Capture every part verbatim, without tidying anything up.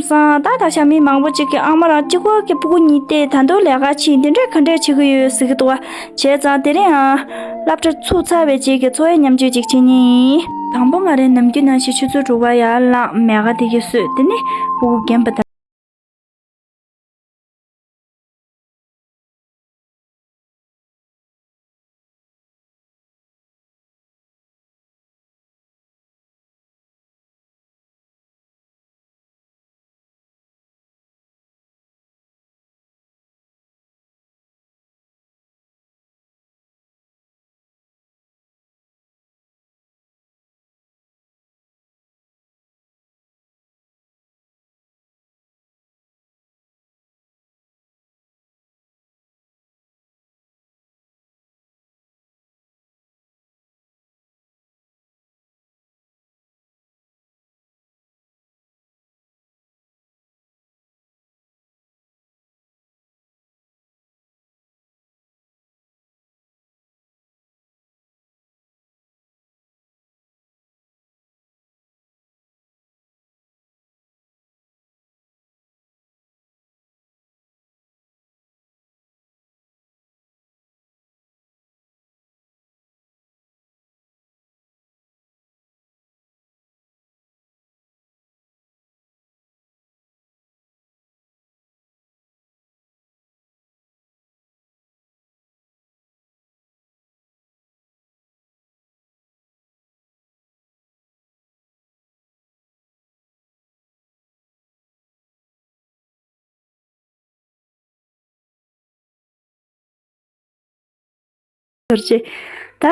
སང་ད་ད་ཆ་མི་མང་པོ་ཅིག་གིས་ཨ་མ་རང་གཅིག་པོ་གི་སྤུ་གུ་གཉིས་བལྟས། ད་དུང་ལས་ཀ་བྱེད་འདི་འདྲས་ག་འདྲས་བྱེད་ཀྱི་ཡོད་ཟེར་གྱི་འདུག་བ། བྱས་ཙང་དེ་རིང་ཨ་སློབ་གྲྭ་ཚུགས་ཚར་བའི་རྗེས་ཀྱི་འཚོ་བའི་མཉམ་སྤྱོད་ཅིག་བྱེད་ཉེན་ཡིན། དང་པོ་ང་རང་ནམ་རྒྱུན་ནང་བཞིན་ཆུ་ཚོད་དྲུག་པ་ཡར་ལངས། མལ་ཁ་དེ་གས་བཟོས། དེ་ནས་སྤུ་གུ་རྒན་པ་དང་། ཟེར་བྱས། ད་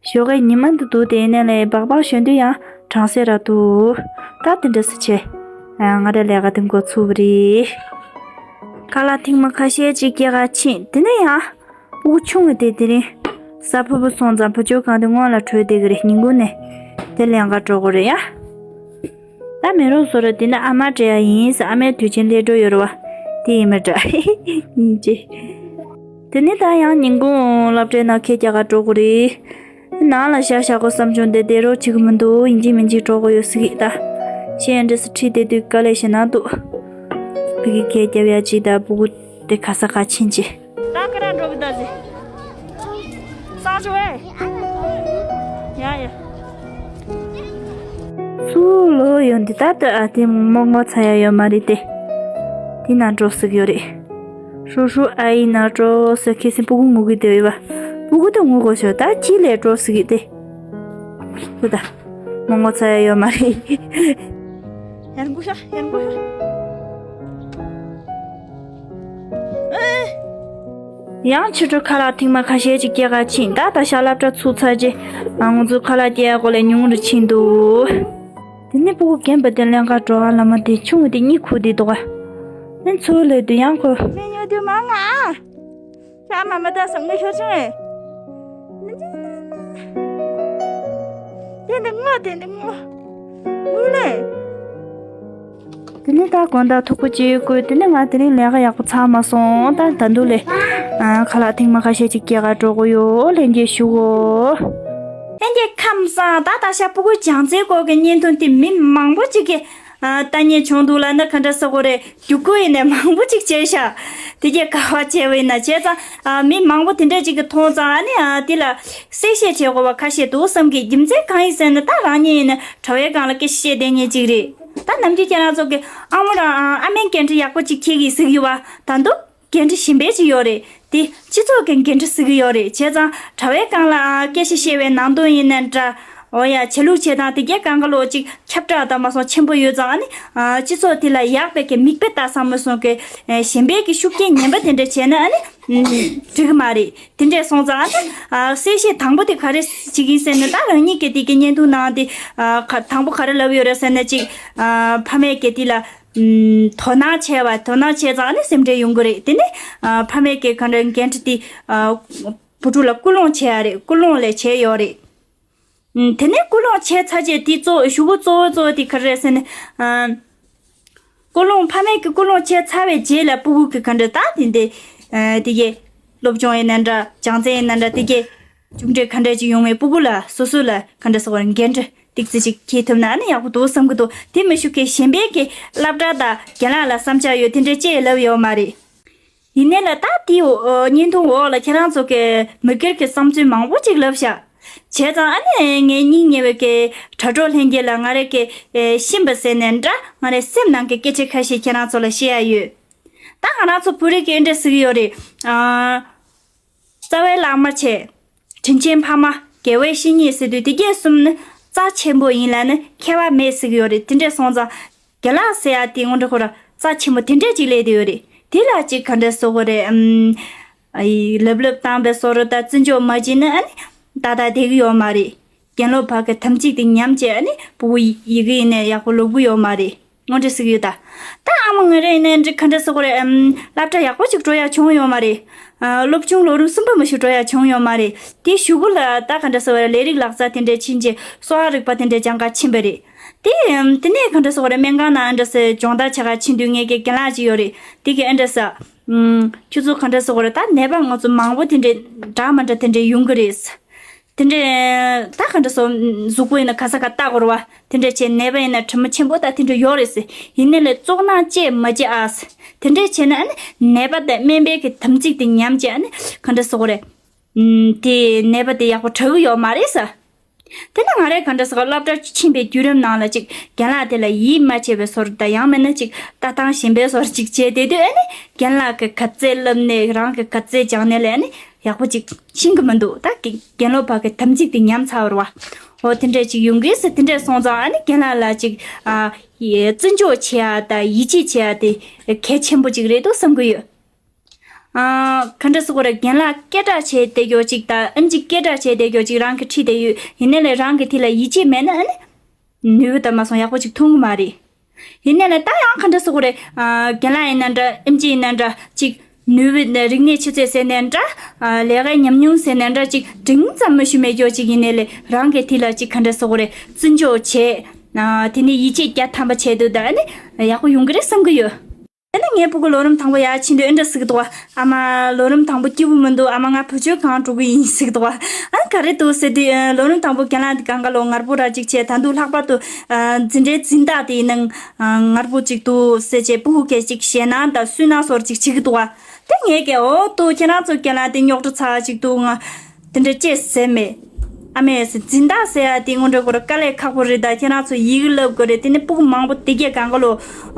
ཞོགས་ཀས་ཉི་མ་འདི་འདུག་དེ་ནས་ལས་སྦག་སྦག་ཞོན་དུས་ཡང་གྲང་སེ་ར་འདུག་ད་དེ་འདྲ་སེ་བྱས། ཨ་ང་རའི་ལས་ཀ་དེ་འགོ་ཚུགས་པ་རེད། ཁ་ལག་ཐེངས་མ་ཁ་ཤས་ཅིག་སྐྱེལ་ག་ཕྱིན། དེ་ནས་ཡང་སྤུ་གུ་ཆུང་བ་དེ་དེ་རིང་གཟའ་ཕུར་བུ་སོང་ཙང་བུ་བཅོལ་ཁང་དེ་སྔོན་ལ་གྲོལ་བསྡད་ཀྱི་རེད། ཉིན་གུང་ནས་དེ་ལེན་ག་འགྲོ་དགོས་རེད་ཡ། ད་མེ་རོ་བཟོ་ར་དེ་ནི་ཨ་མ་སྤྲད་ཡ་ཡིན་ཟེར། ཨ་མའི་དུས་ཆེན་སླེབས་འགྲོ་ཡོད་རེད་བ། དེ་ཡིན་མི་འདྲ་ཡིན་ཅེ། དེ་ནི་ད་ཡང་ཉིན་གུང་སློབ་གྲྭའི་ནང་ཁལ་རྒྱག་ག་འགྲོ་དགོས་རེད། ནང་ལ་ཞག་བཞག་དགོས་བསམ་བྱུང་། དེ་བསྡད་རོགས་བྱེད་ཀྱི་མི་འདུག་ཡིན་གཅིག་མིན་གཅིག་འགྲོ་དགོས་ཡོད་ཟེར་གྱི་ད། ཤེས་ཡོན་འདྲི་ས་ཁྲིད་བསྡད་དུས་དཀའ་ལས་ཞེ་ན་འདུག་ཕ་གི་ཁལ་རྒྱབ་ཡ་ཅིག་ད་སྤུ་གུ་དེ་ག་ས་ག་ཕྱིན་ཅི། ད་ག་ར་འགྲོ་གི་ད་ཟེ། སང་ཞོ་ཨེ། ཡ་ཡ། ཚུར་ལོག་ཡོང་དུས་ད་ལྟ་ཨ་དེ་མོ་ངོ་ཚ་ཡ་ཡོད་མ་རེད་དེ། དེ་ན་འགྲོ་ཟེར་གྱི་ཡོད་རེད། ཧྲུ་ཧྲུ་ཨ་ཡི་ན་འགྲོ་ཟེར། ཁེ་སེ་སྤུ་གུ་ངུ་གི་དེ་ཡོད་པ། སྤུ་གུ་དེ་ངུ་དགོས་ཤོག་ད་ཅི་ལས་འགྲོ་ཟེར་གྱི་དེ། དེ་ད། མོ་ངོ་ཚ་ཡ་ཡོད་མ་རེད། ཡར་འགུལ་ཤོག་ཡར་འགུལ་ཤོག་ཨེ། ཡང་ཕྱི་དྲོ་ཁ་ལག་ཐེངས་མ་ཁ་ཤས་ཅིག་སྐྱེལ་ག་ཕྱིན། ད་ད་ཞག་སློབ་གྲྭ་ཚུགས་ཚར་རྗེས་ང་ཚོ་ཁ་ལག་སྐྱེལ་ཡ་སྐོར་ལ་ཉུང་རུ་ཕྱིན་འདུག་དེ་ནས་སྤུ་གུ་རྒན་པ་དེ་ལེན་ག་འགྲོ་བ་ལ་མ་དེ་ཆུང་བ་དེ་གཉིད་ཁུག་བསྡད་འདུག་ག་དེ་ཚུར་སླེབས་དུས་ཡང་ཁོ། མི་ཉོ་དུས་མང་ང་། ཤ་མ་མ་ད་སང་མི་ཤོར་བྱུང་ཨེ། དེ་འདི་ངོ་དེ་འདི་ངོ་། ངུ་ལེ། དེ་ནས་ད་དགོང་དག་ཐུག་པ་ཅིག་བསྐོལ། དེ་ནས་ང་དེ་རིང་ལས་ཀ་ཡག་པོ་ཚར་མ་སོང་། ད་ད་དུང་ལས་ཨ་ཁ་ལག་ཐེངས་མ་ཁ་ཤས་ཅིག་སྐྱེལ་ག་འགྲོ་དགོས་ཡོད། ལྷན་རྒྱས་བཞུགས་གོ་ལྷན་རྒྱས་ཁམས་བཟང་། ད་ད་ཞག་སྤུ་གུ་སྦྱང་ཚན་སྐོར་གྱི་བརྙན་ཐུང་དེ་མི་མང་པོ་ཅིག་གིས་ཨ་ལྟ་ཉན་བྱུང་འདུག་ལ་ནི་ག་འདྲ་ཟེར་དགོས་རེད། རྒྱུགས་སྐུལ་ཡིན་ནས་མང་པོ་ཅིག་བྱས་ཤག་དེ་གས་ག་བ་བྱས་པ་ཡིན་ན་བྱས་ཙང་ཨ་མི་མང་པོ་དེ་འདྲ་ཅིག་གིས་མཐོང་ཙང་ཨ་ནི་ཨ་དེ་ལ་གསལ་བཤད་བྱེད་དགོས་པ་ཁ་ཤས་འདུག་བསམ་གི་རྒྱུ་མཚན་གང་ཡིན་ཟེར་ན་ད་རང་ཉིད་ཡིན་ན་དྲ་བའི་སྒང་ལ་སྐད་ཆ་བཤད་བསྡད་མཁན་ཅིག་རེད། ད་ནམ་རྒྱུན་ཁྱེད་རང་ཚོ་གི་ཨ་མ་རང་ཨ་མའི་འགན་འཁྲི་ཡག་པོ་ཅིག་འཁྱེར་གི་ཟིག་ཡོད་པ་ད་འདུག་འགན་འཁྲི་གཞན་པ་ཅིག་ཡོད་རེད། དེ་སྤྱི་ཚོགས་ཀྱི་འགན་འཁྲི་ཟེར་གྱི་ཡོད་རེད། བྱས་ཙང་དྲ་བའི་སྒང་ལ་ཨ་སྐད་ཆ་བཤད་པའི་ནང་དོན་ཡིན་ན་འདྲ། འོ་ཡ་བྱེད་ལུགས་བྱེད་སྟངས་དེ་གས་གང་ག་ལོག་ཅིག་ཁྱབ་བསྒྲགས་དང་མ་སོང་ཆེན་པོ་ཡོད་ཙང་ཨ་ནི་ཨ་སྤྱི་ཚོགས་དེ་ལ་ཡག་པའི་གི་མིག་དཔེ་ལྟ་ས་མ་སོང་གི་ཨ་གཞན་པའི་གི་ཤུགས་རྐྱེན་ངན་པ་དེ་འདྲ་བྱས་ན་ཨ་ནི་འགྲིག་གི་མ་རེད། དེ་འདྲས་སོང་ཙང་ཨ་ནི་ཨ་གསལ་བཤད་དང་པོ་དེ་ག་རེ་བྱེད་ཀྱིན་ཟེར་ན་ད་རང་ཉིད་ཀྱི་དེ་གི་བརྙན་ཐུང་ནང་དེ་ཨ་ག་དང་པོ་ག་རེ་ལབ་ཡོད་རེད་ཟེར་ན་ཅིག་ཨ་ཕ་མས་གི་དེ་ལ། ཨུམ། དོ་སྣང་བྱས་པ། དོ་སྣང་བྱས་ཙང་ནི་སེམས་ཁྲལ་ཡོང་གི་རེད། དེ་ནི་ཨ་ཕ་མས་ཀྱི་ག་འདྲ་འགན་འཁྲི་དེ་ཨ་བུ་ཕྲུག་ལ་སྐུལ་སློང་བྱས་ཡ་རེད། སྐུལ་སློང་ལས་བྱས་ཡོད་རེད། ཨུམ། དེ་ནས་སྐུལ་སློང་བྱས་ཚར་རྗེས་དེ་གཙོ་ཞུ་སྒོ་གཙོ་བོ་གཙོ་བོ་དེ་ག་རེ་རེད་ཟེར་ན། ཨ་སྐུལ་སློང་ཕ་མས་ཀྱི་སྐུལ་སློང་བྱས་ཚར་བའི་རྗེས་ལ་སྤུ་གུ་གི་ག་འདྲ་ད་དེ་འདི་ཨ་དེ་གའི་སློབ་སྦྱོང་ཡིན་ན་འདྲ་སྦྱང་ཚན་ཡིན་ན་འདྲ་དེ་གའི་མཇུག་འབྲས་ག་འདྲ་ཅིག་ཡོང་བའི་སྤུ་གུ་ལ་སོ་སོ་ལ་ག་འདྲ་ཟེར་བ་འགན་འཁྲི། ཏིག་ཙི་ཅིག་འཁྱེར་ཐུབ་ན་ཨ་ནི་ཡག་པོ་འདུག་བསམ་གྱི་འདུག་དེ་མི་ཤུགས་ཀྱི་གཞན་པའི་གི་སློབ་གྲྭ་དང་རྒན་ལགས་ལ་བསམ་འཆར་ཡོད་དེ་འདྲ་ཅི་ཡང་ལབ་ཡོད་མ་རེད། ཡིན་ནའི་ལ་ད་དེའི་འོ་བརྙན་ཐུང་འོག་ལ་ཁྱེད་རང་ཚོ་གི་མི་སྒེར་གྱི་བསམ་ཚུལ་མང་པོ་ཅིག་ལབ་ཤག་བྱས་ཙང་ཨ་ནི་ངའི་སྙིང་ཉེ་བའི་གི་དྲ་གྲོགས་ལྷན་རྒྱས་ལ་ང་རའི་གི་ཤེས་པ་ཟེར་ནས་འདྲ་ང་རའི་སེམས་ནང་གི་སྐད་ཆ་ཁ་ཤས་ཁྱེད་རང་ཚོ་ལ་བཤད་ཡ་ཡོད། ད་ང་རང་ཚོ་བོད་རིགས་ཀྱི་ཨེ་འདྲ་ཟེར་གི་ཡོད་རེད། ཨ། རྩ་བའི་བླ་མ་བྱས། དྲིན་ཆེན་ཕ་མ། དགེ་བའི་བཤེས་གཉེན་ཟེར་དུས་དེ་གས་གསུམ་ནི་རྩ་ཆེན་པོ་ཡིན་ལབ་ནི་ཁྱད་པར་མེད་ཟེར་གི་ཡོད་རེད། དེ་འདྲས་སོང་ཙང་རྒན་ལགས་ཟེར་ཡ་དེ་སྔོན་འགྲོ་ཁོ་ར་རྩ་ཆེན་པོ་དེ་འདྲས་ཅིག་སླེབས་བསྡད་ཡོད་རེད། དེ་ལ་ཅིག་ག་འདྲས་ཟེར་དགོས་རེད། ཨམ། ཨ་ཡི་ལབ་ལབ་བཏང་པའི་བཟོ་འདྲ་ད་བརྩི་འཇོག་མ་བྱས་ན་ཨ་ནི་ཏག་ཏག་བསྡད་གི་ཡོད་མ་རེད། རྒན་ལོ་བ་གི་དམ་ཚིག་དེ་ཉམས་བྱས་ཨ་ནི་ཕྲུ་གུ་ཡི་གེ་ཡིན་ནའི་ཡག་པོ་ལབ་གི་ཡོད་མ་རེད། དངོས་འབྲེལ་ཟེར་གི་ཡོད་ད། ད་ཨ་མ་ང་རེ་ཡིན་ནའི་འདྲི་ག་འདྲ་ཟེར་དགོས་རེད། ཨམ། སློབ་གྲྭ་ཡག་པོ་ཅིག་འགྲོ་ཡ་བྱུང་ཡོད་མ་རེད། ཨ། སློབ་ཆུང་ལོ་རིམ་གསུམ་པ་མ་ཞིག་འགྲོ་ཡ་བྱུང་ཡོད་མ་རེད། དེའི་གཞུག་གུ་ལ་ད་ག་འདྲ་ཟེར་དགོས་རེད། ལས་རིགས་ལག་རྩལ་དེ་འདྲ་ཕྱིན་རྗེས་གསོ་བ་རིག་པ་དེ་འདྲ་སྦྱང་ག་ཕྱིན་པ་རེད། དེ་ཨམ། དེ་ནས་ག་འདྲ་ཟེར་དགོས་རེད། སྨན་ཁང་ནང་ཨ་འདྲ་ཟེར་སྦྱོང་བརྡར་བྱེད་ག་ཕྱིན་དུས་ངའི་གི་རྒན་ལགས་ཅིག་ཡོད་རེད། དེ་གི་ཨ་འདྲ་ཟེར། ཨམ། ཁྱོད་ཚོ་ག་འདྲ་ཟེར་དགོས་རེད། ད་ནད་པ་ང་ཚོ་མང་པོ་དེ་འདྲ་འདྲ་མི་འདྲ་དེ་འདྲ་ཡོང་གི་རེད། དེ་འདྲའི་ད་ག་འདྲ་སོ་གཟུགས་པོ་ཡིན་ན་ག་ས་ག་ལྟ་དགོས་རེད་བ། དེ་འདྲ་བྱས་ནད་པ་ཡིན་ན་དྲི་མ་ཆེན་པོ་ད་དེ་འདྲ་ཡོད་རེད་ཟེར། ཡིན་ནའི་ལས་བཙོག་ནག་བཅས་མ་བྱེད་ཨ་ཟེར། དེ་འདྲ་བྱས་ན་ཨ་ནི་ནད་པ་དང་སྨན་པའི་གི་དམ་ཚིག་དེ་ཉམས་བྱས་ཨ་ནི་ག་འདྲ་ཟེར་དགོས་རེད། ཨུམ། དེ་ནད་པ་དེ་ཡག་པོ་དྲག་གི་ཡོད་མ་རེད་ཟེར། དེ་ན་ང་རས་ག་འདྲ་ཟེར་ག་སློབ་གྲྭ་ཕྱིན་པའི་བརྒྱུད་རིམ་ནང་ལ་ཅིག་རྒན་ལགས་དེ་ལ་ཡིད་མ་ཆེས་པའི་བཟོ་འདྲ་དང་ཡང་མིན་ན་ཅིག་ལྟ་སྟངས་ཞན་པའི་བཟོ་འདྲ་ཅིག་བྱས་བསྡད་དུས་ཨ་ནི་རྒན་ལགས་གི་ག་ཚད་བསླབ་ནས་རང་གི་ག་ཚད་སྦྱངས་ནས་ལས་ཨ་ནི། ཡག་པོ་ཅིག་ཤེས་གི་མི་འདུག་ད་གི་རྒན་ལོ་བ་གི་དམ་ཚིག་དེ་ཉམས་ཚར་བ་རེད་བ། འོ་དེ་འདྲ་ཅིག་ཡོང་གི་ཟེར། དེ་འདྲ་སོང་ཙང་ཨ་ནི་རྒན་ལགས་ལ་ཅིག་ཨ། བརྩི་འཇོག་བྱེད་ཡ་དང་ཡིད་ཆེས་བྱེད་ཡ་དེ་གལ་ཆེན་པོ་ཅིག་རེད་འདུག་བསམ་གི་ཡོད། ཨ། ག་འདྲ་ཟེར་དགོས་རེད། རྒན་ལགས་སྐད་གྲགས་བྱས་བསྡད་ཀྱོག་ཅིག་དང་ཨེམ་ཆི་སྐད་གྲགས་བྱས་བསྡད་ཀྱོག་ཅིག་རང་གི་ཁྲིད་བསྡད་ཡོད། ཡིན་ནའི་ལས་རང་གི་དེ་ལ་ཡིད་ཆེས་མེད་ན་ཨ་ནི། ནུས་པ་དང་མ་སོང་ཡག་པོ་ཅིག་ཐོན་གི་མ་རེད། ཡིན་ནའི་ལས་ད་ཡང་ག་འདྲ་ཟེར་དགོས་རེད། ཨ། རྒན་ལགས་ཡིན་ན་འདྲ་ཨེམ་ཆི་ཡིན་ན་འདྲ་ཅིག་ནུས་པའི་རིག་གནས་ཆུ་ཚད་ཟེར་ནའི་འདྲ། ཨ། ལས་ཀའི་ཉམས་མྱོང་ཟེར་ནའི་འདྲ་ཅིག་འབྲིང་ཙམ་མ་ཞུ་མེད་ཀྱོག་ཅིག་ཡིན་ནའི་ལས་རང་གི་དེ་ལ་ཅིག་ག་འདྲ་ཟེར་དགོས་རེད། བརྩི་འཇོག་བྱས། ཨ། དེ་ནས་ཡིད་ཆེས་བརྒྱ་ཐམ་པ་བྱས་འདུག་ད་ཨ་ནི་ཡག་པོ་ཡོང་གི་རེད་བསམ་གི་ཡོད། དེ་ནས་ངའི་སྤུ་གུ་ལོ་རིམ་དང་པོ་ཡར་ཕྱིན་དུས་ཨེ་འདྲ་ཟེར་གི་འདུག་བ། ཨ་མ་ལོ་རིམ་དང་པོ་སྐྱིད་པོ་མི་འདུག་ཨ་མ་ང་བུ་བཅོལ་གང་འགྲོ་གི་ཡིན་ཟེར་གི་འདུག་བ། ཨ་ག་རེ་འདུག་ཟེར་དུས་ལོ་རིམ་དང་པོ་རྒན་ལགས་འདི་གང་ག་ལོ་ངར་པོ་ར་ཅིག་བྱས། ད་དུང་ལྷག་པར་དུ་འཛིན་གྲྭའི་འཛིན་བདག་དེ་ཡིན་ནའང་ངར་པོ་ཅིག་འདུག་ཟེར་བྱས་སྤུ་གུ་སྐད་ཅིག་ཞེད་སྣང་དང་སུན་སྣང་སོར་ཅིག་བྱེད་གི་འདུག་བ། དེ་ངས་ཀྱི་འོ་ཏོ་ཁྱེད་རང་ཚོ་རྒན་ལགས་དེ་རྙོག་དྲ་ཚ་ཅིག་འདུག་ང་། དེ་འདྲ་ཅེས་ཟེར་མེད། ཨ་མས་ཟེར། འཛིན་བདག་ཟེར་ཡ་དེ་སྔོན་འགྲོ་ཁོ་ར་དཀའ་ལས་ཁག་པོ་རེད། ད་ཁྱེད་རང་ཚོ་ཡི་གེ་བསླབ་དགོས་རེད། དེ་ནས་སྤུ་གུ་མང་པོ་དེ་གས་གང་ག་ལོ་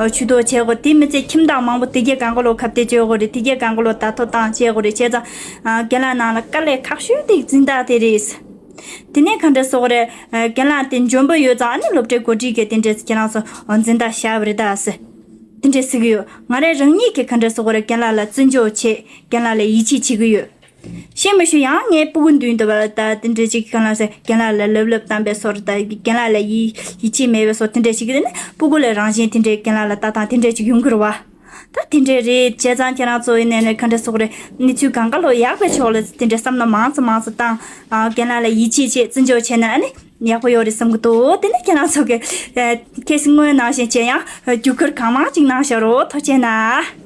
ཇུས་གཏོགས་བྱེད་དགོས། དེ་མི་ཚད་ཁྱིམ་བདག་མང་པོ་དེ་གས་གང་ག་ལོ་ཁ་གཏད་གཅོག་དགོས་རེད། དེ་གས་གང་ག་ལོ་བརྡ་ཐོ་བཏང་བྱེད་དགོས་རེད། བྱས་ཙང་རྒན་ལགས་ནང་ལ་དཀའ་ལས་ཁག་ཤོས་དེ་འཛིན་བདག་དེ་རེད། དེ་ནས་ག་འདྲ་ཟེར་དགོས་རེད། རྒན་ལགས་དེ་འཇོན་པོ་ཡོད་ཙང་ཨ་ནི་སློབ་གྲྭའི་འགོ་ཁྲིད་ཀྱིས་དེ་འདྲས་ཁྱེད་རང་ཚོ་འཛིན་བདག་བཞག་པ་རེད་ད་ཟེར། དེ་འདྲས་ཟེར་གི་ཡོད། ང་རས་རང་ཉིད་ཀྱིས་ག་འདྲ་ཟེར་དགོས་རེད། རྒན་ལགས་ལ་བརྩི་འཇོག་བྱེད། རྒན་ལགས་ལ་ཡིད་ཆེས་བྱེད་ཀྱི་ཡོད། ཤེས་མི་ཤེས་ཡང་ངའི་སྤུ་གུ་མདུན་དུ་བ་ད་དེ་འདྲ་ཅིག་གང་ལ་ཟེར་རྒན་ལགས་ལ་ལབ་ལབ་བཏང་པའི་སོར་ད་རྒན་ལགས་ལ་ཡིད་ཡིད་ཆེས་མེད་པའི་སོར་དེ་འདྲ་ཞིག་ཡིན་ན་སྤུ་གུ་ལ་རང་བཞིན་དེ་འདྲའི་རྒན་ལགས་ལ་ལྟ་སྟངས་དེ་འདྲ་ཅིག་ཡོང་གི་རེད་བ། ད་དེ་འདྲ་རེད། བྱས་ཙང་ཁྱེད་རང་ཚོ་ཡིན་ནའི་ནས་ག་འདྲ་ཟེར་དགོས་རེད། གནས་ཚུལ་གང་ག་ལོ་ཡག་པའི་ཕྱོགས་ལ་དེ་འདྲ་བསམ་བློ་མང་ཙམ་མང་ཙམ་བཏང་། རྒན་ལགས་ལ་ཡིད་ཆེས་བྱེད། བརྩི་འཇོག་བྱས་ན་ཨ་ནི་ཡག་པོ་ཡོད་རེད་བསམ་གི་འདུག་དེ་ནས་ཁྱེད་རང་ཚོ་གི་ཁྱེད་སྔོན་ནང་བཞིན་བྱས་ཡང་རྒྱུགས་ཁུར་གང་མང་ཅིག་གནང་ཤག་རོགས། ཐུགས་རྗེ་གནང་།